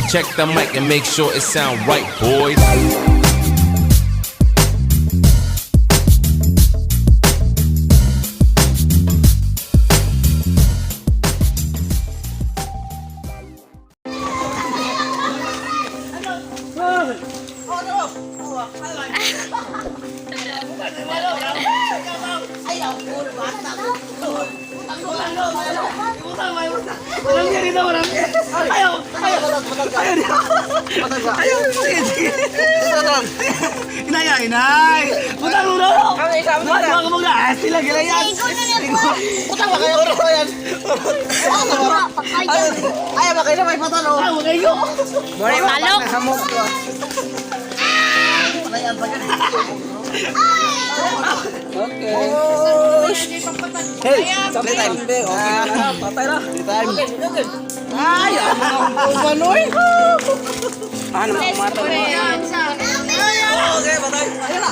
Check the mic and make sure it sound right, boys. Walang yan dito, walang yan. Ayaw, ayaw, ayaw niya. Ayaw, sige, sige. Inay, ay, inay. Putang ulo. Mga mga kumugla. Ah, sila, gila yan. Putang ba kayo? Oro yan. Ay, ba kayo may patalo? Ayaw, kayo. Talok. Okay. Hey, play time. Okay na, patay na. Play time. Ay, ang panoy. Ano, umatay. Okay, patay. Ayun na.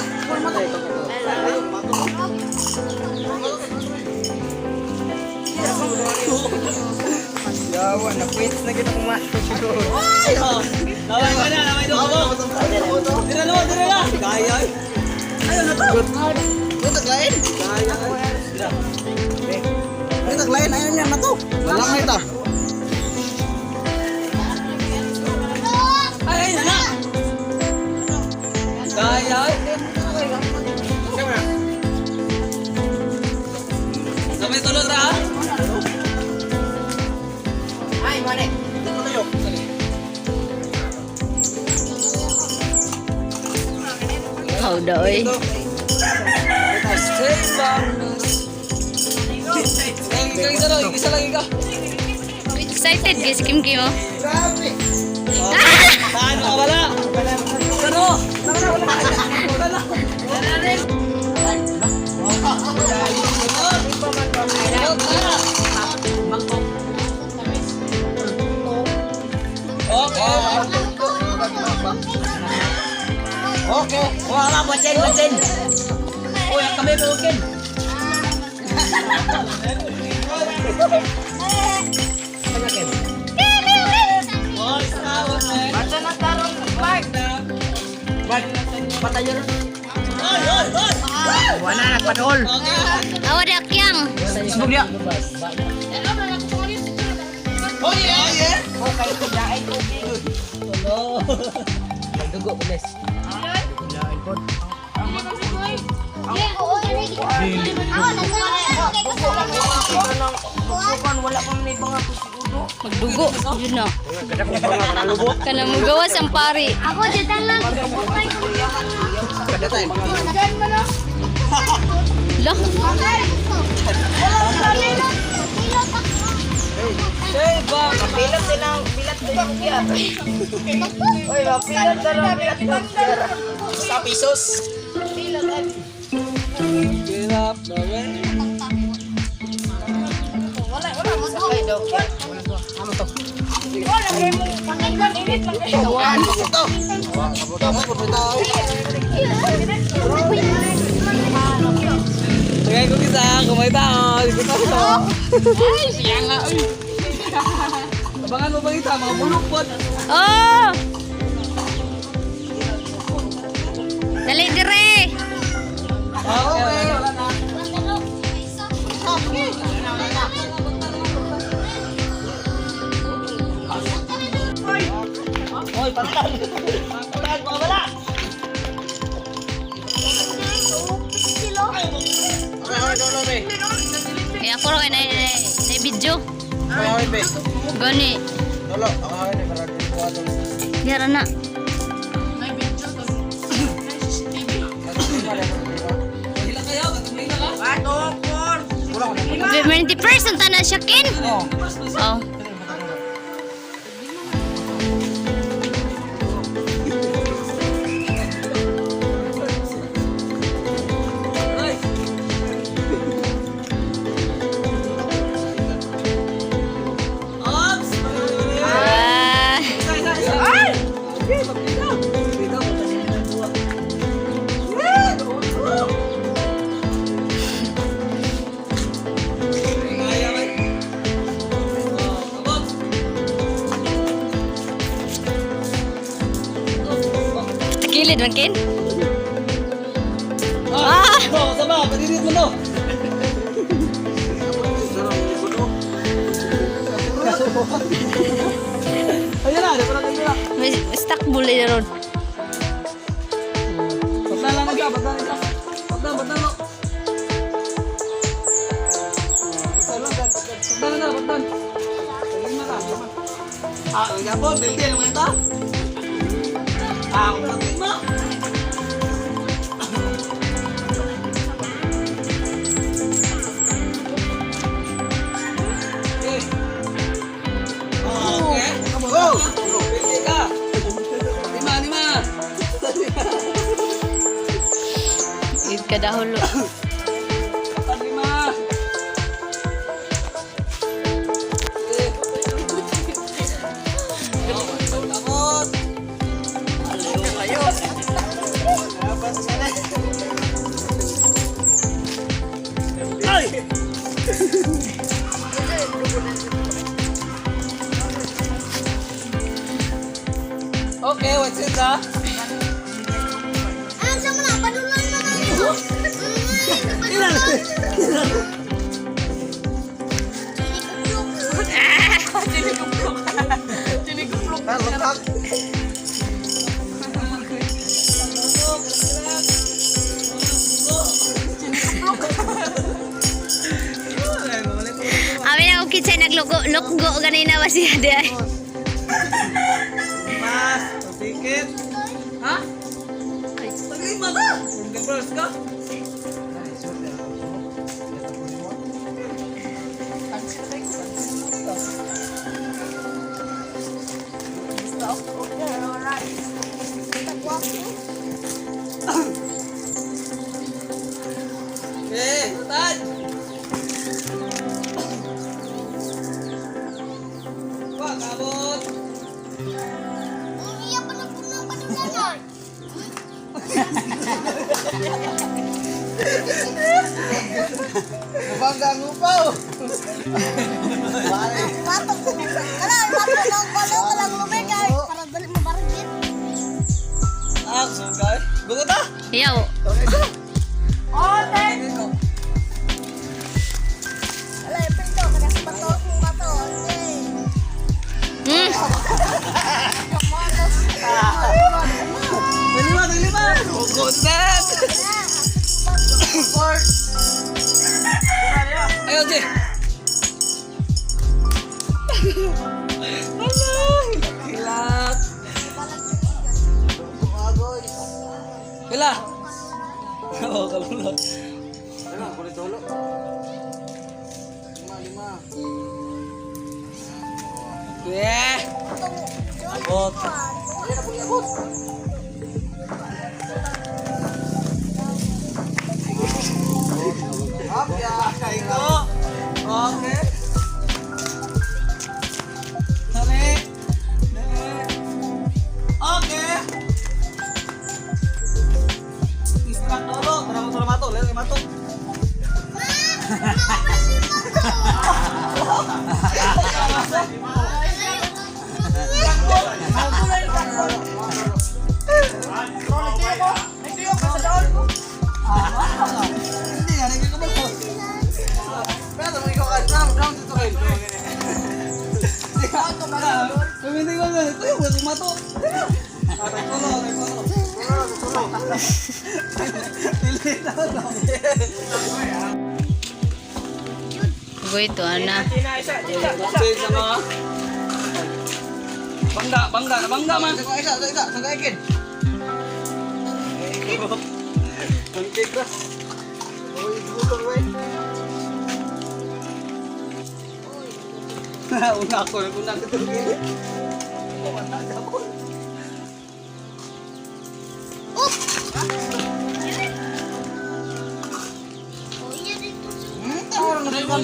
Yawa, na-quits na kita kumain. Laway ka na, laway doon. Dira na, dira na. Kaya ay. Ayun na to. May taglain. Kaya ay. Dira. May taglain. Ayun yan na to. Walang ito. Ay, ayun na. Kaya ay. Sabay tulog ra. Ah. Ay, mali. Dito tayo. How daw eh. Isa lang, isa lang ikaw. Excited guys, Kim Kim oh. Grabe. Saan ka wala? Sano? Wala na. Okay. Okay. Wala, bacin, bacin. Uy, kami mungkin. Patayo. Wala na, padol. Awa di akyang. Isbog niya. Oh yeah, oh yeah. Magdugo. Yun na. Kana mo gawas ang pari. Ako dito lang. Kada time. Lah. Pilot din ang pilat din ang kiyar. Oy, mapilot na lang pilat ang kiyar. Sa pesos. Get up, the way. Wala wala mo sa kay daw kiyar. Ito. Tama, pupita. Tagay ko kita, kumay tao, di ko tao. Ay, siya nga. Uy. Abangan mo bang ita, mga bulukpot. Oh! Dali dire. Okay, wala na. Hoy, patag. Patag, mga wala. Okay, okay, okay. Kaya ako ra kay na na video. Okay, okay. Gani. Lolo, okay, para dito ato. Yara na. Hila kayo, katumay na ka. 21st ang tanan siya kin. Oh. Ay. Ops! Ah. Isa, isa, isa. Ay! Okay, magpila. Magpila. Kaya, may. Oh, Gilid man kin. Ah! Ito, sama, padidit mo to. Ayan na, di pa natin sila. May stuck bulay na ron. Patlan lang isa, patlan isa. Patlan, patlan mo. Patlan lang, patlan. Patlan na, patlan. Lima ka, lima. Ah, ang gabon, bilti, ano ito? Ah, ang lima. Okay. Okay. Go! Bilti ka. Lima, lima. Gid ka dahol. Lima. Takot. Ay! Okay, what's it ah? Ano sa mga padulan na kayo? Ilan? Lutak. Amin ako kitsay naglugo lukgo ganina ba siya di ay. Mas, ticket. Ha? Taglima ka! Nag-first ka? Eh, tad! Wag, abot! Iya pa na punang padulan. Mabangga ang upaw. Batok ko. Kana batok ng balo ka lang lubig ay para dali mo barigit. Ah, sugay. Gusto ta? Yaw. Ala epekto kada sa bato mo bato. Okay. Lima, lima! Content! Four! Ayun, Jay! Hala! Hilak! Hila! Oo, kalula. Ano, kulit ulo. Lima, lima. Yeah! Abot! Ayan, abot, abot. Up, ya. Ikaw! Okay! Dali! Dali! Okay! Instruct ulo! Tara mo, tara mato! Lalo mato! Hindi, ano yung kabalo? Pero mo ikaw ka, down, down dito kayo. Hindi ko ganito yung walang mato. Aray ko no, aray ko no. Dili na lang. Goy to ana. Change na mga. Bangga, bangga, bangga man. Isa, isa, isa, isa, ikin. Pancake ra. Uy, gutom, uy. Una ako, una ako tulog. Wala na ako. Oh, iya dito. Tawar na rin mo.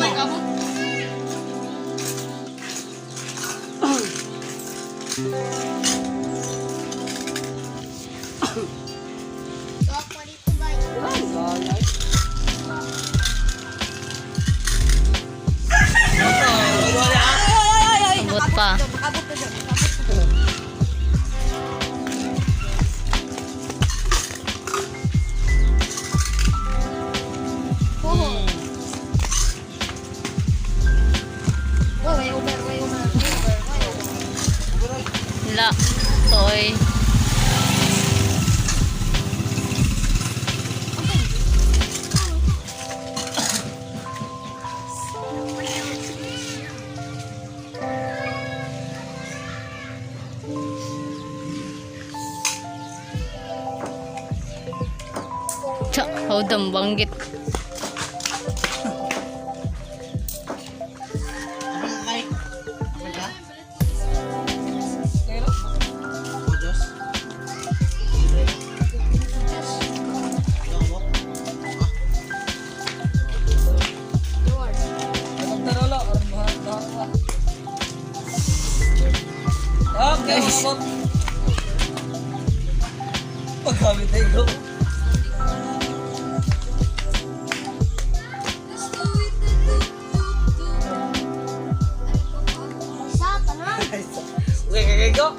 So ako dito guys. Abot pa. La. Toy. Tsa, hodang banggit. Apel ka? Apel ka? O Diyos. Ano mo? Okay, mamot. Pagkamit na ikaw. Sa tanan. Okay, go.